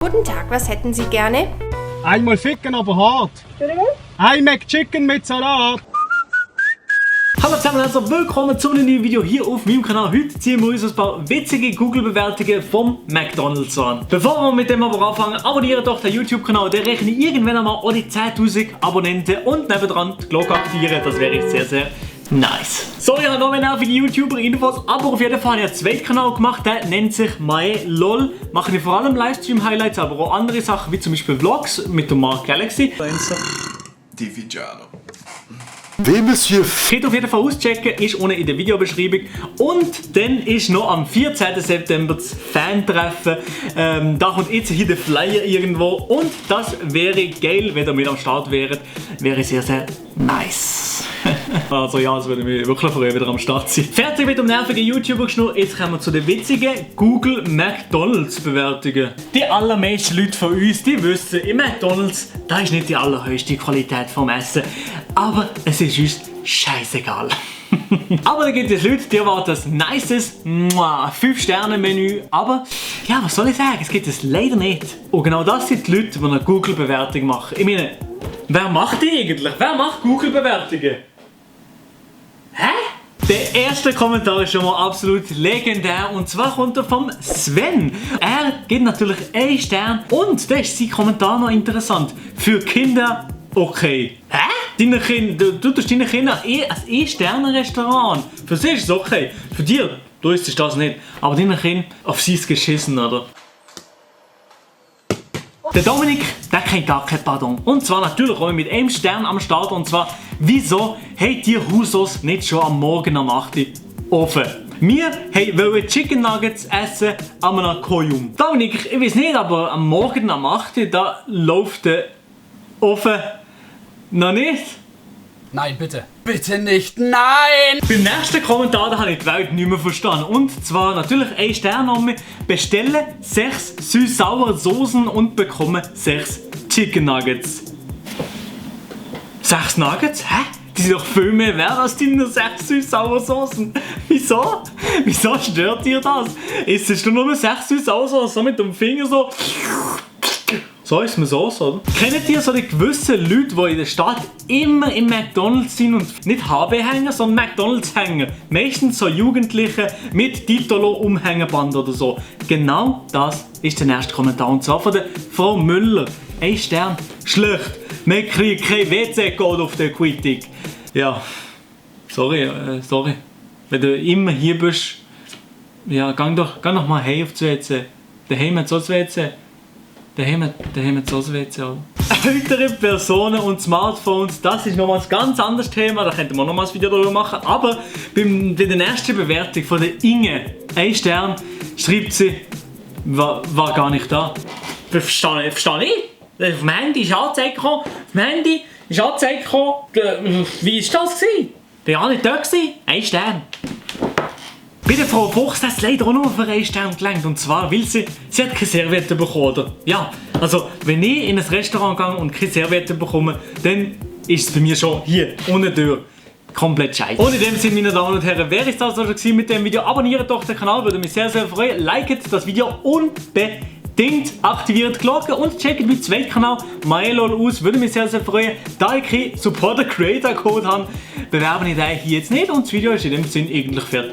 Guten Tag, was hätten Sie gerne? Einmal ficken, aber hart. Entschuldigung? Ein McChicken mit Salat. Hallo zusammen, also willkommen zu einem neuen Video hier auf meinem Kanal. Heute ziehen wir uns ein paar witzige Google-Bewertungen vom McDonald's an. Bevor wir mit dem aber anfangen, abonniert doch den YouTube-Kanal, der rechne irgendwann einmal auch die 10.000 Abonnenten und nebendran die Glocke aktivieren, das wäre sehr, sehr nice. So, ich habe noch mehr für die YouTuber-Infos, aber auf jeden Fall habe ich einen zweiten Kanal gemacht, der nennt sich MyLol. Mache ich vor allem Livestream-Highlights, aber auch andere Sachen, wie zum Beispiel Vlogs mit dem Mark Galaxy. Di Vigiano. Könnt auf jeden Fall auschecken, ist unten in der Videobeschreibung. Und dann ist noch am 14. September das Fan-Treffen. Da kommt jetzt hier der Flyer irgendwo. Und das wäre geil, wenn ihr mit am Start wäret. Wäre sehr, sehr nice. Also ja, es würde mich wirklich freuen, wieder am Start sein. Fertig mit dem nervigen YouTuber-Geschnur. Jetzt kommen wir zu den witzigen Google McDonald's Bewertungen. Die allermeisten Leute von uns, die wissen, im McDonald's, da ist nicht die allerhöchste Qualität vom Essen. Aber es ist uns scheißegal. Aber da gibt es Leute, die erwarten ein nices 5-Sterne-Menü. Aber ja, was soll ich sagen? Es gibt es leider nicht. Und genau das sind die Leute, die eine Google-Bewertung machen. Ich meine, wer macht die eigentlich? Wer macht Google-Bewertungen? Hä? Der erste Kommentar ist schon mal absolut legendär und zwar kommt er vom Sven. Er gibt natürlich 1 Stern und da ist sein Kommentar noch interessant. Für Kinder okay. Hä? Deine Kinder, du tust deinen Kindern ein 1-Sterne-Restaurant. Für sie ist es okay. Für dir, du isst das nicht. Aber deine Kinder, auf sie ist geschissen, oder? Der Dominik, der kennt gar kein Pardon. Und zwar natürlich auch mit 1 Stern am Start. Und zwar, wieso habt ihr Husos nicht schon am Morgen am 8 Uhr offen? Wir wollen Chicken Nuggets essen an einem Kojum. Dominik, ich weiß nicht, aber am Morgen am 8 Uhr, da läuft der Ofen noch nicht. Nein, bitte. Bitte nicht. Nein! Beim nächsten Kommentar habe ich die Welt nicht mehr verstanden. Und zwar natürlich 1 Stern nochmal. Bestellen 6 süß-saure Soßen und bekommen 6 Chicken Nuggets. 6 Nuggets? Hä? Die sind doch viel mehr wert als deine 6 süß-saure Soßen. Wieso? Wieso stört dir das? Isst du nur 6 süß-saure Soßen so mit dem Finger so? So ist man Sauce, oder? Kennt ihr so die gewissen Leute, die in der Stadt immer im McDonald's sind und nicht HB-Hänger, sondern McDonald's-Hänger? Meistens so Jugendliche mit Titolo-Umhängeband oder so. Genau das ist der nächste Kommentar. Und zwar von der Frau Müller. 1 Stern. Schlecht. Wir kriegen kein WC-Code auf der Quittung. Ja, sorry. Wenn du immer hier bist, ja, geh doch mal heim auf das WC. Daheim hat so das WC. Daheim hat so ein WC. Ältere Personen und Smartphones, das ist nochmal ein ganz anderes Thema, da könnten wir nochmal ein Video darüber machen. Aber bei der nächsten Bewertung von der Inge, 1 Stern, schreibt sie, war gar nicht da. Verstehe ich? Auf dem Handy ist Anzeige gekommen. Wie ist das gewesen? Der war nicht da gewesen. 1 Stern. Bei der Frau Fuchs hat es leider auch nur für 1 Stern gelangt. Und zwar, weil sie hat keine Serviette bekommen. Oder? Ja, also wenn ich in ein Restaurant gehe und keine Serviette bekomme, dann ist es bei mir schon hier, ohne Tür, komplett scheiße. Und in dem Sinne, meine Damen und Herren, wäre es das also schon mit dem Video. Abonniert doch den Kanal, würde mich sehr, sehr freuen. Liket das Video unbedingt, aktiviert die Glocke und checkt meinen zweiten Kanal MyLol aus, würde mich sehr, sehr freuen. Da ich keinen Supporter Creator Code habe, bewerbe ich den hier jetzt nicht und das Video ist in dem Sinne eigentlich fertig.